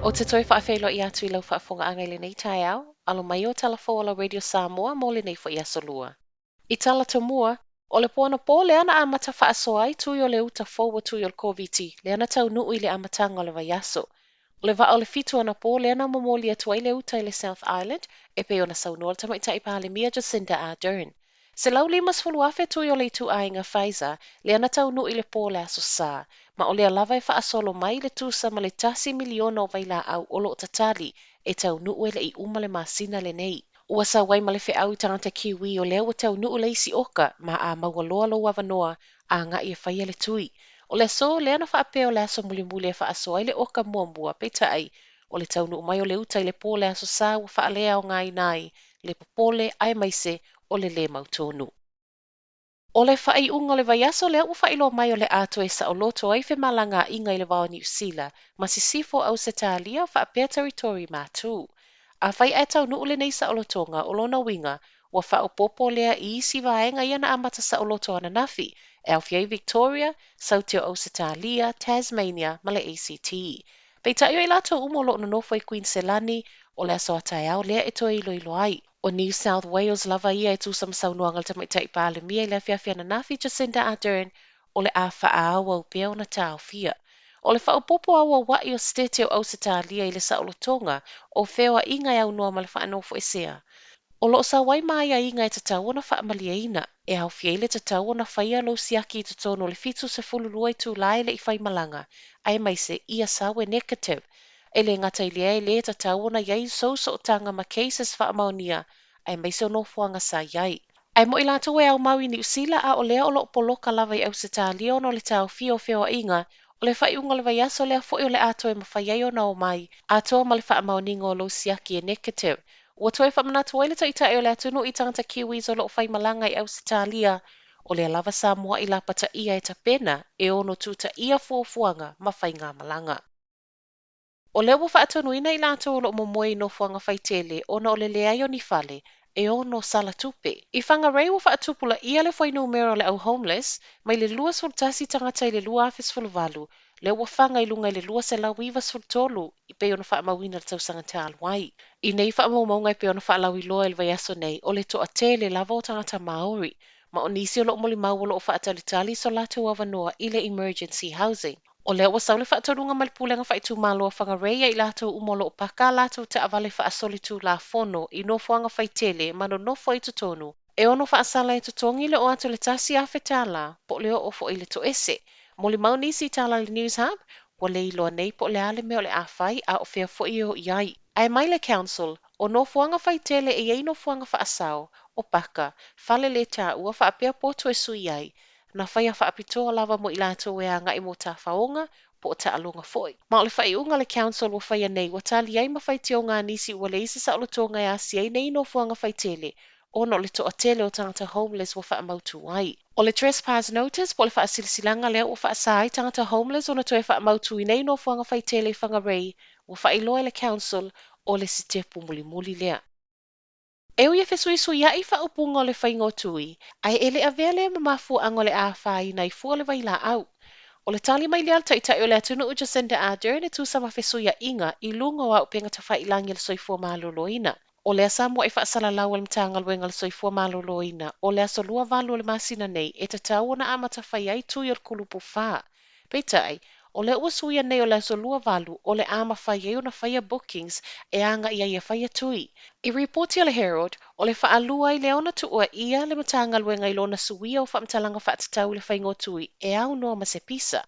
Ou te toe faafeiloai atu i lau faafofogaaga i lenei taeao, alo mai o tala fou a la Radio Samoa mo lenei foi Aso Lua. I tala tomua, o le po anapō lea na amata faasoa ai tui o le uta fou o tui o le Koviti, lea na taunuu i le amataga o le vaiaso. O le vaa o le 7 anapō lea na momoli atu ai le uta i le South Island, e pei ona saunoa le Tamaitai Palemia Jacinda Ardern. 150,000 tui o le ituaiga Pfizer lea na taunuu i le po o le Aso Sa, ma o lea lava e faasolo mai le tusa ma le 1 miliona o vailaau o lo o tatali e taunuu e le i uma le masina lenei. Ua sau ai ma le feau i tagata Kiwi o lea ua taunuu le isi oka ma a maua loa lou avanoa, agai e faia le tui. O le aso lea na faapea o le aso mulimuli e faasoa ai le oka muamua, peitai, o le taunuu mai o le uta i le po o le Aso Sa ua faaleaogaina ai le popole aemaise o le lē mautonu. O le faaiuga o le vaiaso lea ua faailoa mai o le a toe saoloto ai femalagaaiga i le va o Niu Sila ma Sisifo Ausetalia faapea Teritori Matū. Afai ae taunuu lenei saolotoga, o lona uiga, ua faaopoopo lea i isi vaega ia na amata saoloto ananafi, e aofia ai Victoria, Saute o Ausetalia, Tasmania ma le ACT. Peitai o i latou uma o lo o nonofo i Kuiniselani, o le aso a taeao lea e toe iloilo ai. O New South Wales lava ia e tusa ma saunoaga a le Tamaitai Palemia i le afiafi ananafi Jacinda Ardern, o le a faaauau pea ona taofia. O le faaopoopo auauai o Setete o Ausetalia i le saolotoga o feoaiga e aunoa ma le faanofoesea, o lo o sau ai ma aiaiga e tatau ona faamalieina, e aofia ai le tatau ona faia lou siaki i totonu o le 72 itulā e le i faimalaga, aemaise ia sau e negative. E le gata i lea e le tatau ona i ai sou sootaga ma cases faamaonia, aemaise o nofoaga sa i ai. Ae mo i latou e aumau i Niu Sila a o lea o lo o poloka lava i Ausetalia ona o le taofia o feoaiga, o le faaiuga o le vaiaso lea foi o le a toe mafai ai ona omai, atoa ma le faamaoniga o lou siaki e negative. Ua toe faamanatu ai le Taitai o le atunuu i tagata Kiwis o lo o faimalaga i Ausetalia, o lea lava sa muai lapataia e tapena e ono tutaia fuafuaga ma faigamalaga. O lea ua faatonuina i latou o lo o momoe i nofoaga faitele ona o le leai o ni fale e ono sala tupe. I Whangarei ua faatupulaia le fuainumera o le au homeless mai le 21 tagata i le 2018, lea ua faga i luga i le 293 e pei ona faamauina i le tausaga talu ai. I nei faamaumauga e pei ona faalauiloa i le vaiaso nei, o le toatele lava o tagata Māori, ma o nisi o lo o molimau o lo o faatalitali so latou avanoa i le emergency housing. O lea ua sau le faatonuga mai le Pulega Faaitumalo a Whangarei ia i latou uma o lo o paka a latou taavale faasolitulafono i nofoaga faitele ma nonofo ai i totonu, e ono faasala e totogi le oo atu i le $1,000 po o le oo foi i le toese. Molimau nisi i tala a le Newshub, ua le iloa nei po o le a le mea o le a fai a o fea foi e o i ai. Ae mai le Council, o nofoaga faitele e i ai nofoaga faasao, o paka, fale le taua faapea potu e sui ai, na faia faapitoa lava mo i latou e agai mo tafaoga po o taaloga foi. Ma o le faaiuga a le Council ua faia nei, ua tali ai ma faitioga a nisi ua leai se saolotoga e asia ai nei nofoaga faitele ona o le toatele o tagata homeless ua faamautu ai. O le Trespass Notice po o le faasilasilaga lea ua faasa ai tagata homeless ona toe faamautu i nei nofoaga faitele i Whangarei, ua faailoa e le Council o le sitepu mulimuli lea. E ui e fesuisuiaʻi faaupuga o le faiga o tui, ae e le avea lea ma mafuaaga o le a afaina ai fua le vailaau. O le tali mai lea a le Taitai o le atunuu Jacinda Ardern e tusa ma fesuiaʻiga i luga o auupega tafailagi a le soifua maloloina. O lea sa muai faasalalau e le Matagaluega o le Soifua Maloloina, o le aso 28 o le masina nei e tatau ona amata fai ai tui o le kulupu 4. Peitai, o lea ua suia nei o le aso 28 o le a mafai ai ona faia bookings e agai ai e faia tui. I ripoti a le Herald, o le faalua ai lea ona tuuaia le Matagaluega i lona suia o faamatalaga faatatau i le faiga o tui e aunoa ma se pisa.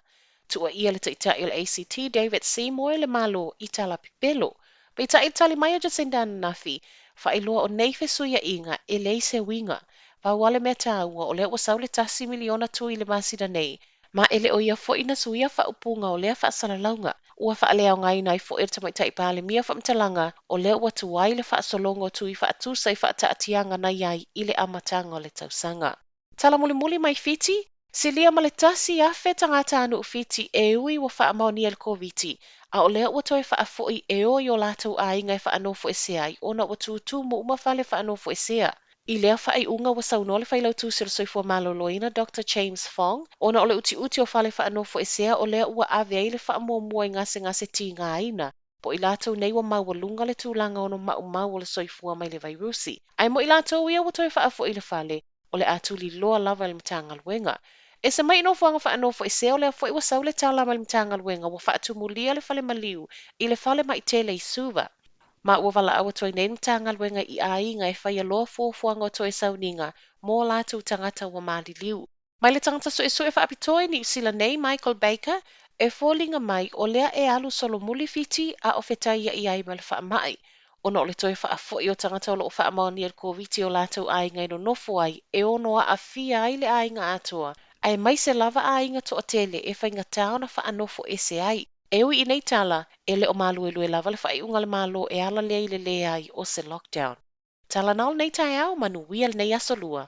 Tuuaia le Taitai o le ACT David Seymour e le Malo i tala pepelo. Peitai i le tali mai a Jacinda ananafi, faailoa o nei fesuiaʻiga e leai se uiga. Pau lava le mea taua, o lea ua sau le tasi miliona tui i le masina nei, ma e le o ia foi na suia faaupuga o lea faasalalauga. Ua faaleaogaina ai foi e le Tamaitai Palemia faamatalaga o lea ua tuai le faasologa o tui faatusa i faataatiaga na i ai i le amataga o le tausaga. Tala mulimuli mai Fiti, Silia ma le 1,000 tagatanuu Fiti e ui ua faamaonia i le Koviti, a o lea ua toe faafoi e o i o latou aiga e faanofoesea ai ona ua tutumu uma fale faanofoesea. I lea faaiuga ua saunoa le Failautusi o le Soifua Maloloina Doctor James Fong, ona o le utiuti o fale faanofoesea o lea ua ave ai le faamuamua i gasegase tigaina. Po o i latou nei ua maualuga le tulaga ono maumau o le soifua mai le vairusi. Ae mo i latou ia ua toe faafoi i le fale, o le a tuliloa lava e le Matagaluega. Ese mai i nofoaga faanofoesea o lea foi ua sau le tala mai le Matagaluega ua faatumulia le fale maliu i le falemai tele i Suva. Ma ua valaau atu ai nei le Matagaluega i aiga e faia loa fuafuaga o toe sauniga mo latou tagata ua maliliu. Mai le tagata suesue faapitoa i Niu Sila nei, Michael Baker, e foliga mai o lea e alu solomuli Fiti a o fetaiai ai ma le faamai, ona o le toe faafoi o tagata o lo o faamaonia i le Koviti i o latou aiga e nonofo ai, e ono aafia ai le aiga atoa, aemaise lava aiga toatele e faigata ona faanofo ese ai. E ui i nei tala, e le o maluelue lava le faaiuga a le Malo e ala lea i le leai o se lockdown. Tala na o lenei taeao, manuia lenei aso Lua.